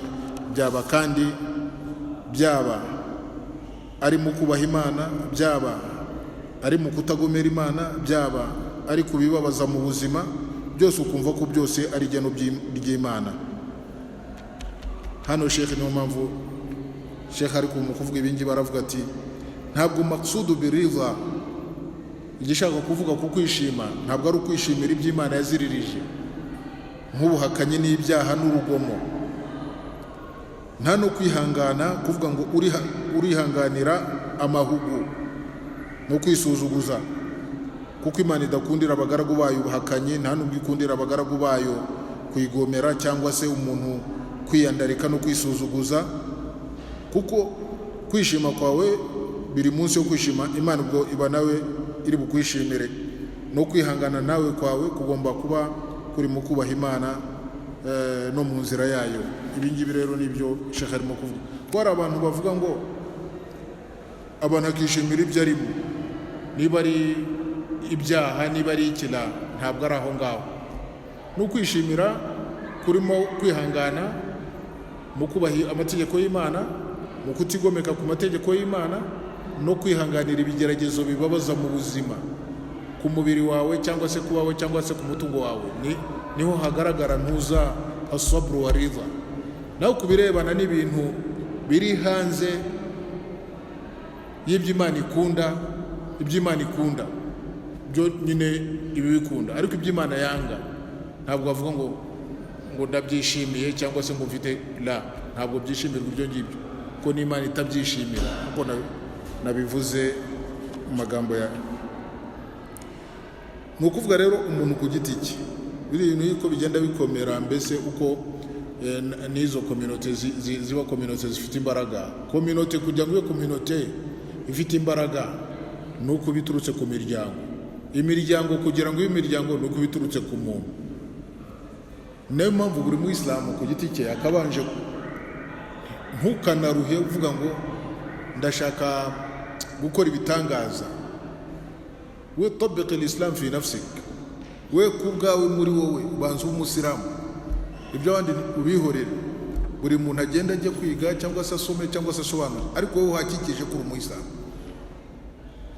byaba, kandi byaba ari mu kubaha Imana, byaba ari mu kutagomera Imana, byaba ari ku bibabaza mu buzima, byose ukumva ko byose ari igeno ry'Imana. Hano shekhe, niyo mpamvu shekhe ari mu kuvuga ibingibi baravuga ati ntabwo maqsudu biridha, igishaka kuvuga ku kwishima, ntabwo ari ukwishimira iby'Imana yaziririje nk'ubuhakanyi n'ibyaha n'urugomo, nta no kwihangana kuvuga ngo urihanganira amahugu no kwisuzuguza, kuko Imana idakundira abagaragu bayo ubuhakanyi, nta nubwo ikundira abagaragu bayo kuyigomera cyangwa se umuntu kwiyandarika no kwisuzuguza, kuko kwishima kwawe biri munsi yo kwishima Imana, ubwo iba nawe iri bukwishimire. No kwihangana nawe kwawe kugomba kuba kuri mu kubaha Imana no mu nzira yayo. Ibi ngibi rero nibyo shekhe arimo kuvuga, ko hari abantu bavuga ngo abantu akishimira ibyo arimo, niba ari ibyaha, niba ari ikila, ntabwo ari aho ngaho. Ni ukwishimira kurimo kwihangana mu kubaha amategeko y'Imana, mu kutigomeka ku mategeko y'Imana, no kwihanganira ibigeragezo bibabaza mu buzima, ku mubiri wawe cyangwa se ku wawe cyangwa se ku mutungo wawe. Niho hagaragara ntuza asabru wa ridha. Naho ku birebana n'ibintu biri hanze y'ibyo Imana ikunda, ibyo Imana ikunda byo nyine ibibikunda, ariko ibyo Imana yanga ntabwo bavuga ngo ndabyishimiye cyangwa se ngo mfite la, ntabwo byishimirwa ibyo ngibyo, ko n'Imana itabyishimira, kuko nabivuze mu magambo ya. Ni ukuvuga rero umuntu ku giti cye, biriya bintu yuko bigenda bikomera, mbese uko n'izo communauté ziba communauté zifite imbaraga. Communauté, kugira ngo ibe communauté ifite imbaraga, ni uko biturutse ku miryango. Imiryango, kugira ngo ibe imiryango, ni uko biturutse ku muntu. Niyo mpamvu buri muyisilamu ku giti cye akabanje, ntukanaruhe uvuga ngo ndashaka gukora ibitangaza. We tabbiq al-islam fi nafsik, we ku bwawe, muri wowe banza ube umusilamu, ibyo abandi ubihorere. Buri muntu agenda ajya kwiga cyangwa se asome cyangwa se asobanure, ariko wowe uhakikije kuri umuyisilamu,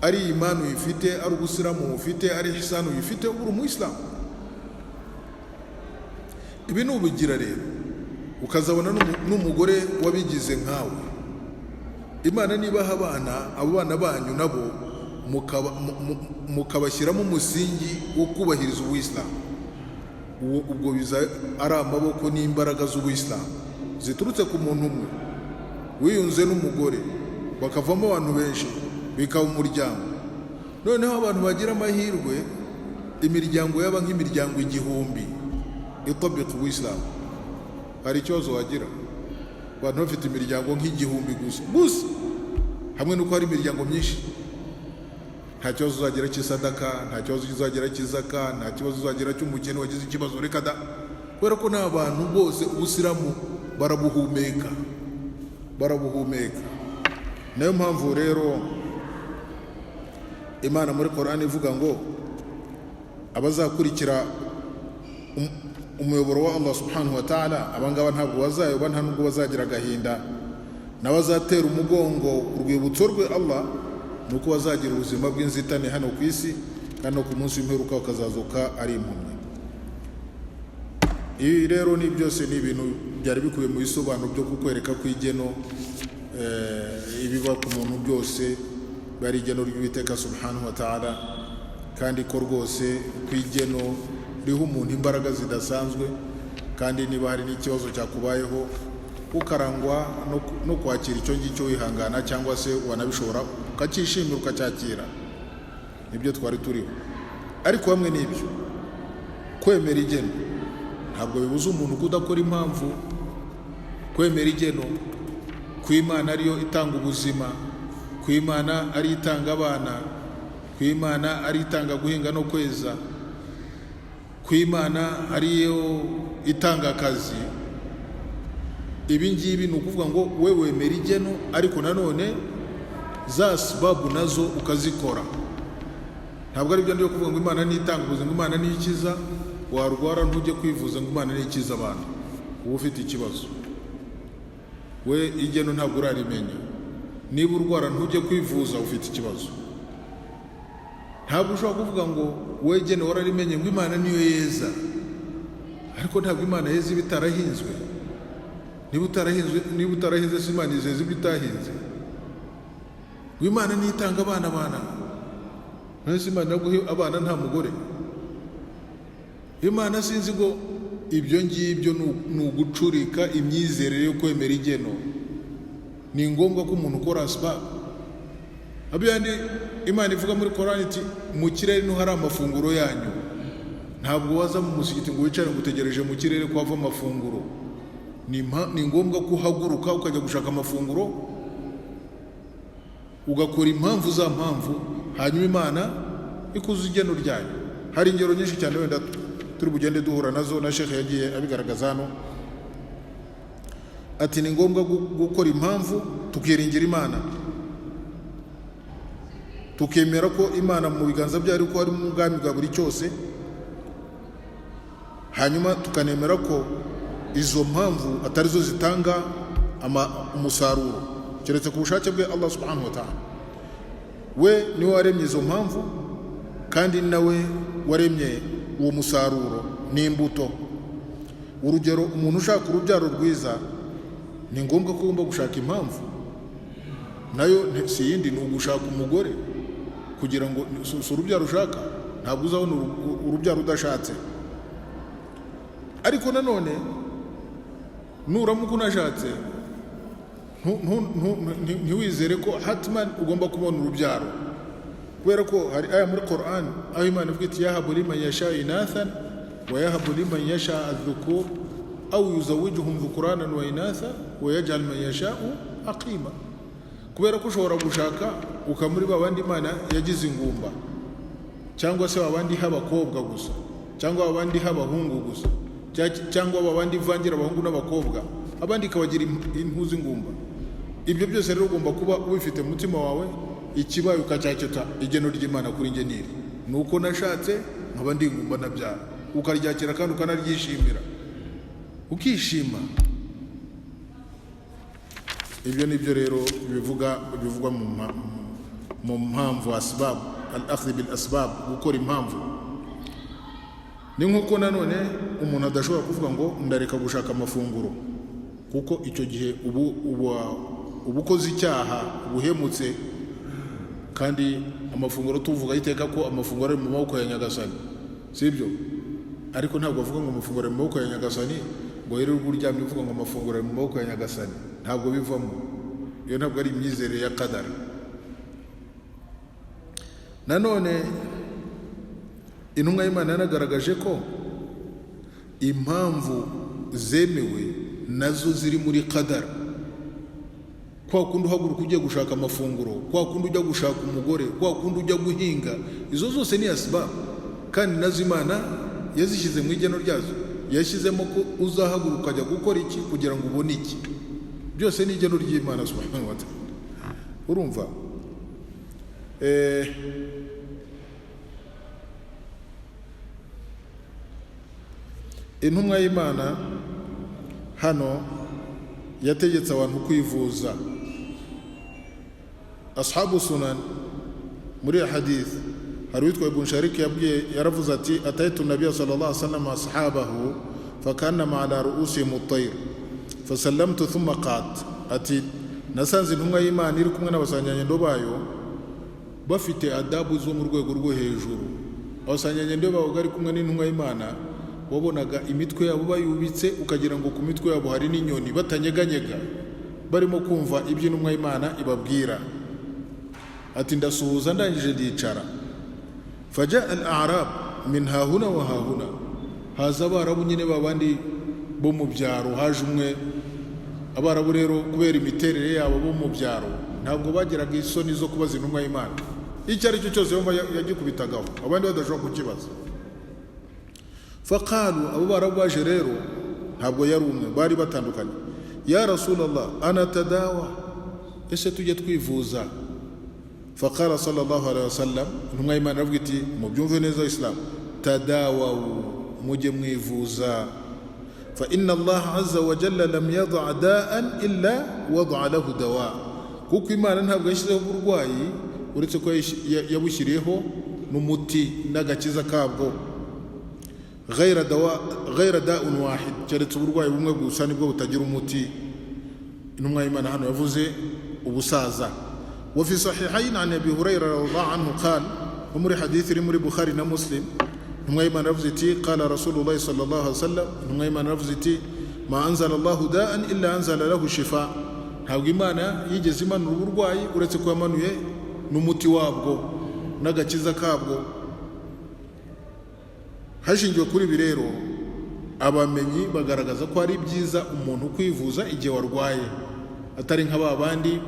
ari imani uyifite, ari ubusilamu ufite, ari ihsani uyifite, uri umuyisilamu. Ibi nubigira rero, ukazabona n'umugore wabigize nkawe, Imana nibaha abana, abo bana banyu nabo mukabashyiramo umusingi wo kubahiriza ubuyisilamu. Ubwo biza ari amaboko n'imbaraga z'ubuyisilamu ziturutse ku muntu umwe wiyunze n'umugore, bakavamo abantu benshi, bikaba umuryango. Noneho abantu bagira amahirwe, imiryango yaba nk'imiryango 1000 itabika ubuyisilamu, hari ikibazo wagira? Abantu bafite imiryango nk'igihumbi gusa gusa, hamwe n'uko hari imiryango myinshi, nta kibazo uzagira cy'isadaka, nta kibazo uzagira cy'izaka, nta kibazo uzagira cy'umukene wagize ikibazo. Reka da, kubera ko nta bantu bose ubusilamu barabuhumeka, barabuhumeka. Nayo mpamvu rero Imana muri Korani ivuga ngo abazakurikira umuyoboro wa Allah subhanahu wa ta'ala, abangaba ntabwo bazayoba, nta nubwo bazagira agahinda. N'abazatera umugongo urwibutso rwe Allah, ni uko bazagira ubuzima bw'inzitane hano ku isi, kandi no ku munsi w'imperuka bakazazuka ari impumyi. Ibi rero ni byose ni ibintu byari bikubiye mu bisobanuro byo kukwereka ko igeno, ibiba ku muntu byose bari igeno ry'Uwiteka subhanahu wa ta'ala, kandi ko rwose ku igeno riha umuntu imbaraga zidasanzwe. Kandi niba hari n'ikibazo cyakubayeho, ukarangwa no kwakira icyo ngicyo wihangana, cyangwa se wanabishobora ukacyishimira, ukacyakira. Nibyo twari turiho. Ariko hamwe n'ibyo, kwemera igeno ntabwo bibuza umuntu kudakora impamvu. Kwemera igeno ku Imana ariyo itanga ubuzima, ku Imana ariyo itanga abana, ku Imana ariyo itanga guhinga no kweza, ku Imana ariyo itanga akazi, ibi ngibi ni ukuvuga ngo we wemera igeno, ariko nanone za sibabu nazo ukazikora. Ntabwo ari byo ndiyo kuvuga ngo Imana nitanga ubuzima, Imana nikiza, warwara ntujye kwivuza ngo Imana nikiza abantu. Uba ufite ikibazo we, igeno ntabwo urarimenya. Niba urwara ntujye kwivuza, ufite ikibazo. Ntabwo ushobora kuvuga ngo we igeno wararimenye, ngo Imana niyo yeza, ariko ntabwo Imana yeza iba itarahinzwe. Niba utarahinzwe, niba utarahinze se, Imana izeza ibyo itahinze? Ngo Imana niyo itanga abana, abana none se Imana iraguha abana nta mugore? Imana sinzi ngo ibyo ngibyo ni ugucurika imyizerere yo kwemera igeno. Ni ngombwa ko umuntu ukora asibabu. Abyandi Imana ivuga muri Korani iti: "Mu kirere niho hari amafunguro yanyu." Ntabwo waza mu musigiti ngo wicare ngo utegereje mu kirere ko hava amafunguro. Ni ngombwa ko uhaguruka ukajya gushaka amafunguro, ugakora impamvu za mpamvu, hanyuma Imana ikuza igeno ryayo. Hari ingero nyinshi cyane wenda turi bugende duhura nazo, na shekhe yagiye abigaragaza hano. Ati ni ngombwa gukora impamvu, tukiringira Imana, tukemera ko Imana mu biganza byayo ko harimo ubwami bwa buri cyose, hanyuma tukanemera ko izo mpamvu atari zo zitanga umusaruro, keretse ku bushake bwe Allah subhanahu wa ta'ala. We niwe waremye izo mpamvu, kandi nawe waremye uwo musaruro n'imbuto. Urugero, umuntu ushaka urubyaro rwiza, ni ngombwa ko ugomba gushaka impamvu. Nayo si iyindi, ni ugushaka umugore, kugira ngo si urubyaro ushaka? Ntabwo uzabona urubyaro udashatse. Ariko nanone nuramuka unashatse, ntiwizere ko hatman ugomba kubona urubyaro, kubera ko hari aya muri Quran aho Imana ivuga iti: "Yahabu liman yasha inathan wa yahabu liman yasha adhukur aw yuzawijuhum dhukuranan wa inatha wa yaj'al man yasha'u aqima." Kubera ko ushobora gushaka ukaba muri ba bandi Imana yagize ingumba, cyangwa se babandi h'abakobwa gusa, cyangwa babandi h'abahungu gusa, cyangwa babandi ivangira abahungu n'abakobwa, abandi ikabagira impuzu ingumba. Ibyo byose rero ugomba kuba ubifite mu mutima wawe, ikibaye ukacyaketa: igeno ry'Imana kuri njye niri, ni uko nashatse nkaba ndi ingumba nabyara, ukaryakira kandi ukanaryishimira, ukishima. Ibyo ni byo rero bivuga bivugwa mu mpamvu, asbab, al akhdh bil asbab, gukora impamvu. Ni nk'uko nanone umuntu adashobora kuvuga ngo ndareka gushaka amafunguro, kuko icyo gihe ubu ukoze icyaha, ubuhemutse. Kandi amafunguro, tuvuga iteka ko amafunguro ari mu maboko ya Nyagasani, sibyo? Ariko ntabwo avuga ngo amafunguro ari mu maboko ya Nyagasani, ngo wirirwe uryamye uvuga ngo amafunguro ari mu maboko ya Nyagasani, ntabwo bivamo. Iyo ntabwo ari imyizerere ya qadar. Nanone intumwa y'Imana yanagaragaje ko impamvu zemewe nazo ziri muri qadar. Kwa kundi uhaguruka ugiye gushaka amafunguro, kwa kundi ujya gushaka umugore, kwa kundi ujya guhinga, izo zose ni asbab, kandi nazo Imana yazishyize mu igeno ryazo. Yashyizemo ko uzahaguruka ukajya gukora iki kugira ngo ubone iki, byose ni igeno ry'Imana subhanahu wa ta'ala. Urumva intumwa y'Imana hano yategetse abantu kwivuza. Ashabu sunan muri hadith hari uwitwa Ibn Sharik yabwiye, yaravuze ati ataitu nabiya sallallahu alaihi wasallam ashabahu fakanama ala ru'usihim at-tayr fasallamtu thumma qat. Ati nasanze intumwa y'Imana iri kumwe n'abasanganyangendo bayo bafite adabu zo mu rwego rwo hejuru. Abasanganyangendo babo bari kumwe n'intumwa y'Imana, wabonaga imitwe yabo bayubitse ukagira ngo ku mitwe yabo hari n'inyoni, batanyeganyega, barimo kumva ibyo intumwa y'Imana ibabwira. Ati ndasuhuza ndangije ndicara. Faja al-a'rab min hahuna wa hahuna, haza abarabu nyine babandi bo mu byaro. Haje umwe, abarabu rero kubera imiterere yabo bo mu byaro ntabwo bagiraga isoni zo kubaza intumwa y'Imana icyo ari cyo cyose, yumva yagikubitagaho abandi badashobora kukibaza. Faqalu, abo barabu baje rero ntabwo yari umwe, bari batandukanye. Ya Rasulallah, ana tadawa, ese tujye twivuza? Faqala sallallahu alaihi wasallam, intumwa y'Imana iravuga iti mubyumve neza Islam, tadawawu, mujye mwivuza. Fa inna Allah azza wa jalla lam yada da'an illa wada'a lahu dawa, kuko Imana ntabwo yashyizeho uburwayi uretse ko yabushyiriyeho n'umuti n'agakiza kabwo. Ghayra dawa, ghayra da'un wahid, keretse uburwayi bumwe gusa nibwo butagira umuti. Intumwa y'Imana hano yavuze ubusaza. Wa fi sahihayn an Abi Hurayra radhiyallahu anhu qala, muri hadithi iri muri Bukhari na Muslim, intumwa y'Imana yavuze iti qala Rasulullah sallallahu alaihi wasallam, intumwa y'Imana yavuze iti ma anzala Allahu da'an illa anzala lahu shifa, ntabwo Imana yigeze imanura uburwayi uretse ko yamanuye n'umuti wabwo n'agakiza kabwo. Hashingiwe kuri ibi rero, abamenyi bagaragaza ko ari byiza umuntu kwivuza igihe warwaye, atari nka ba bandi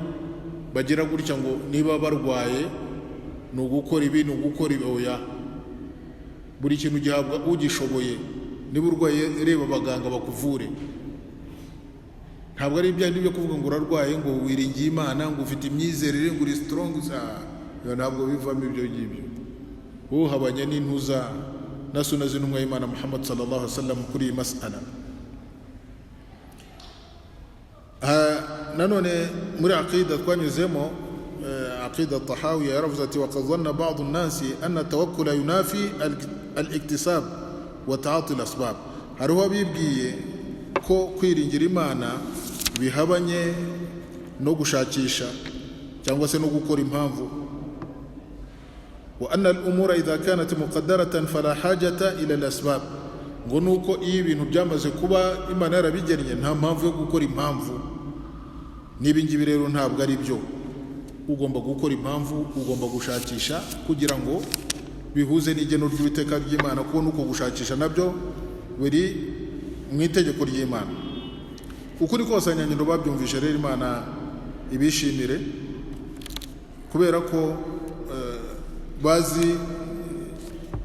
bagira gutya ngo niba barwaye ni ugukora ibi, ni ugukora ibi. Oya, buri kintu gihabwa ugishoboye. Niba urwaye reba abaganga bakuvure, ntabwo ari ibya byo kuvuga ngo urarwaye ngo wiringiye Imana, ngo ufite imyizerere, ngo uri strong, ntabwo bivamo ibyo ngibyo. Uhabanye n'intuza na sunna z'intumwa y'Imana Muhammad sallallahu alaihi wasallam kuri iyi mas'ala. Nanone muri aqida twanyuzemo, aqida Tahawiya yaravuze ati waqad dhanna ba'd an-nasi anna tawakkula yunafi al-iktisab wa ta'ati al-asbab. Hariho abibwiye ko kwiringira Imana bihabanye no gushakisha cyangwa se no gukora impamvu. Wa anna al-umura idha kanat muqaddaratan fala hajata ila al-asbab, ngo nuko iyo ibintu byamaze kuba Imana yarabigennye nta mpamvu yo gukora impamvu. N'ibi ngibi rero ntabwo ari byo. Ugomba gukora impamvu, ugomba gushakisha kugira ngo bihuze n'igeno ry'Uwiteka ry'Imana, kuko nuko gushakisha nabyo biri mu itegeko ry'Imana. Ukuri kose abanyangendo babyumvishe rero, Imana ibishimire, kubera ko bazi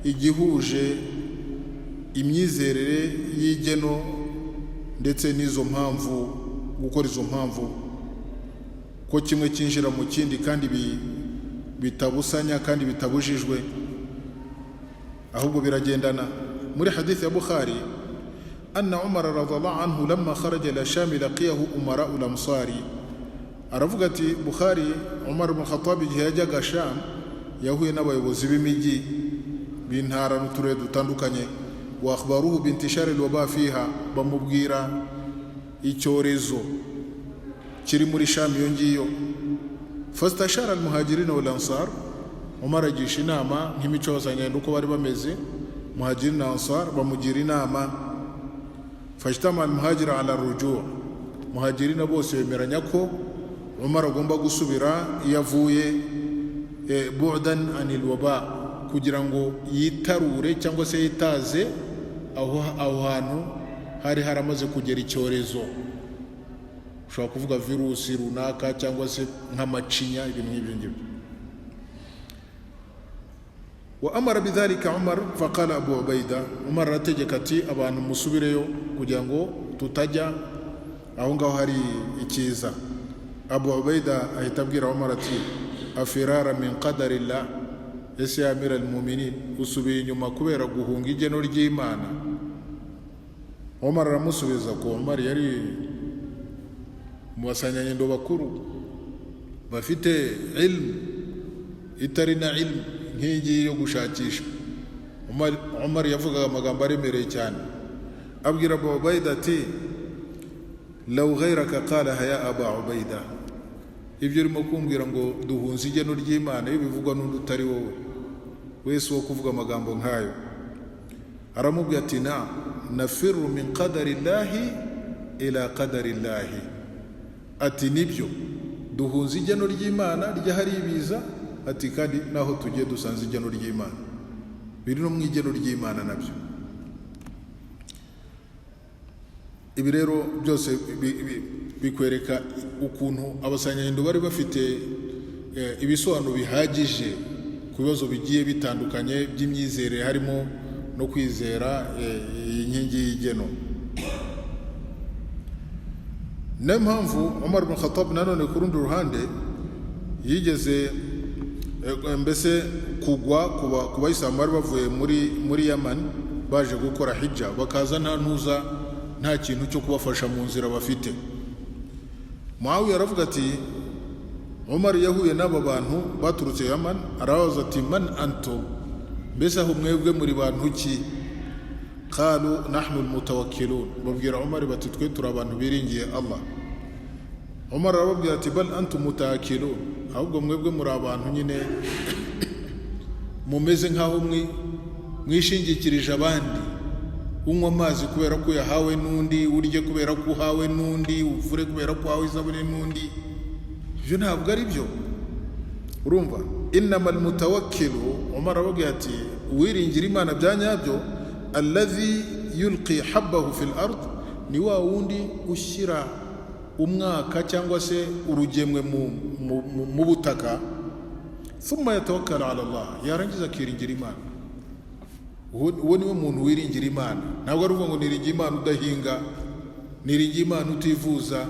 igihuje imyizerere y'igeno ndetse n'izo mpamvu, gukora izo mpamvu, ko kimwe cyinjira mu kindi kandi bitabusanya kandi bitabujijwe, ahubwo biragendana. Muri hadithi ya Bukhari, anna Umar radhiallahu anhu lamma kharaja ila Sham laqiyahu umara al-amsari, aravuga ati Bukhari, Umar ibn Khattab igihe yajyaga Sham yahuye n'abayobozi b'imijyi b'intara n'uturere dutandukanye, wa akhbaruhu bintishari al-waba fiha, bamubwira icyorezo kiri muri Sham iyo ngiyo. Fastashara al-muhajirin wal ansar, Umar agisha inama nk'imico y'abasanganyangendo uko bari bameze Muhajirin na Ansar bamugira inama. Fajtama al-muhajir ala rujuu, Muhajirina bose bemeranya ko Umar agomba gusubira iyo avuye, bu'dan anil waba, kugira ngo yitarure cyangwa se yitaze aho hantu hari haramaze kugera icyorezo, ushobora kuvuga virusi runaka cyangwa se nk'amacinya, ibintu nk'ibyo ngibyo. Wa amara bidhalika Umar, faqala Abu Ubaida, Umar arategeka ati abantu musubireyo kugira ngo tutajya aho ngaho hari ikiza. Abu Ubaida ahita abwira Umar ati afirara min qadarillah, ese ya amira almuminin, usubiye inyuma kubera guhunga igeno ry'Imana? Umar aramusubiza ko Umar yari mu basanyanyendo bakuru bafite ilmu itari na ilmu nk'iyi yo gushakisha. Umar yavugaga amagambo aremereye cyane, abwira Abu Ubaida ati law ghayraka qalaha ya Aba Ubaida, ibyo urimo kumbwira ngo duhunze igeno ry'Imana, iyo bivugwa n'undi utari wowe wese wo kuvuga amagambo nk'ayo. Aramubwira ati na nafiru min qadari llahi ila qadari llahi, ati nibyo duhunze igeno ry'Imana ryahari ibiza, ati kandi naho tugiye dusanze igeno ry'Imana, biri no mu igeno ry'Imana nabyo. Ibi rero byose bikwereka ukuntu abasanyanyendo bari bafite ibisobanuro bihagije ku bibazo bigiye bitandukanye by'imyizerere, harimo no kwizera iyi nkingi y'igeno. Niyo mpamvu Umar ibn Khattab nanone ku rundi ruhande yigeze mbese kugwa ku bayisilamu bari bavuye muri Yaman baje gukora hijja, bakaza nta ntuza, nta kintu cyo kubafasha mu nzira bafite. Muawiya aravuga ati Umar yahuye n'aba bantu baturutse Yaman, arabaza ati man antum, mbese aho mwebwe muri bantu ki? Qalu nahnu almutawakkilun, babwira Umar bati twe turi abantu biringiye Allah. Umar arababwira ati bal antum mutawakkilun, ahubwo mwebwe muri abantu nyine mumeze nk'aho mwishingikirije abandi, unywa amazi kubera ko yahawe n'undi, urye kubera ko uhawe n'undi, ufure kubera ko uhawe isabune n'undi. Ibyo ntabwo ari byo. Urumva innama almutawakkilu, Umar arababwira ati uwiringira Imana bya nyabyo, alladhi yulqi habbahu fil ard, ni wa wundi ushyira umwaka cyangwa se urugemwe mu butaka, thumma yatawakkala ala Allah, yarangiza akiringira Imana. Uwo niwe muntu wiringira Imana. Ntabwo ari ukuvuga ngo niringiye Imana udahinga, niringiye Imana utivuza,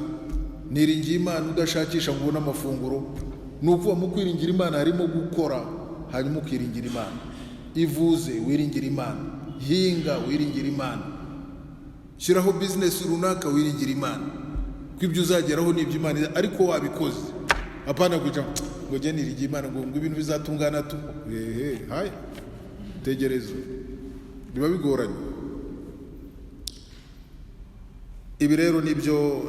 niringiye Imana udashakisha ngo ubone amafunguro. Ni ukuvuga mu kwiringira Imana harimo gukora, hanyuma ukiringira Imana. Ivuze wiringira Imana, hinga wiringira Imana, shyiraho bizinesi runaka wiringira Imana, ko ibyo uzageraho ni iby'Imana ariko wabikoze. Apana kwica ngo njye niringiye Imana ngo ibintu bizatungana tu, ehe haya tegereza, biba bigoranye. Ibi rero nibyo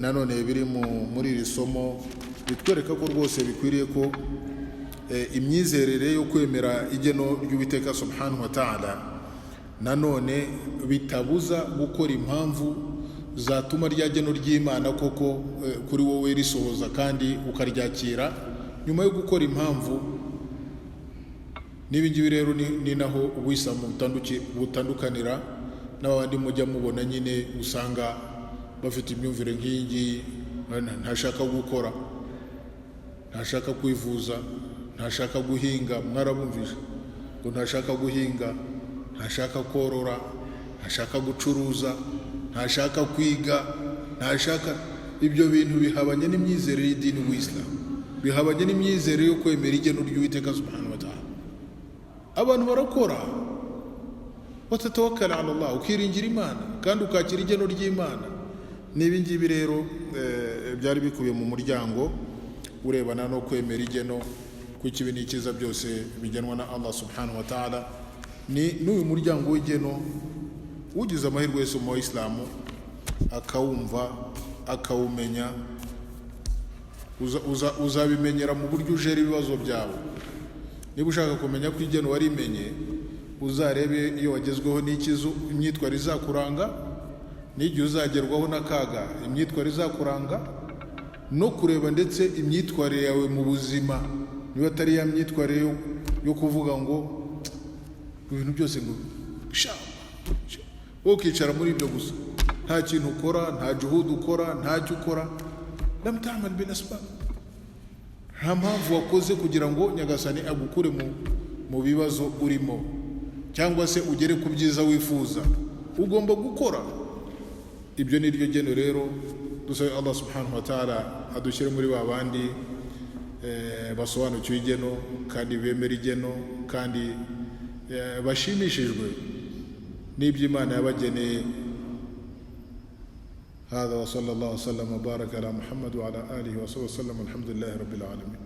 nanone biri muri iri somo bitwereka ko rwose bikwiriye ko imyizerere yo kwemera igeno ry'Uwiteka subhanahu wa ta'ala nanone bitabuza gukora impamvu zatuma rya geno ry'Imana koko kuri wowe risohoza kandi ukaryakira nyuma yo gukora impamvu. N'ibi ngibi rero ni naho ubuyisilamu butandukanira n'abandi mujya mubona nyine usanga bafite imyumvire nk'iyi ngiyi, ntashaka gukora, ntashaka kwivuza, ntashaka guhinga, mwarabumvise ngo ntashaka guhinga, ntashaka korora, ntashaka gucuruza, ntashaka kwiga, ntashaka. Ibyo bintu bihabanye n'imyizerere y'idini w'Isilamu, bihabanye n'imyizerere yo kwemera igeno ry'Uwiteka subhanahu wa ta'ala. Abantu barakora watatawakkala ala Allah, ukiringira Imana kandi ukakira igeno ry'Imana. N'ibi ngibi rero byari bikubiye mu muryango urebana no kwemera igeno, kuko ikibi n'ikiza byose bigenwa na Allah subhanahu wa ta'ala. Ni n'uyu muryango w'igeno ugize amahirwe wese mu Isilamu akawumva akawumenya, uzabimenyera mu buryo ujera ibibazo byawe. Niba ushaka kumenya ko igeno warimenye, Uzarebe iyo wagezweho n'ikizu, imyitwarire izakuranga, n'igihe uzagerwaho n'akaga, imyitwarire izakuranga, no kureba ndetse imyitwarire yawe mu buzima, niba atari ya myitwarire yo kuvuga ngo ibintu byose ngo sha sha, wowe ukicara muri ibyo gusa, nta kintu ukora, nta juhudi ukora, ntacyo ukora. لم تعمل بالأسباب, nta mpamvu wakoze kugira ngo Nyagasani agukure mu bibazo urimo cyangwa se ugere ku byiza wifuza. Ugomba gukora. Ibyo ni ryo geno. Rero dusabe Allah سبحانه وتعالى adushyire muri ba bandi basobanukiwe igeno, kandi bemera igeno, kandi bashimishijwe n'ibyo Imana yabageneye. هذا وصلى الله وسلم وبارك على محمد وعلى آله وصحبه وسلم، الحمد لله رب العالمين.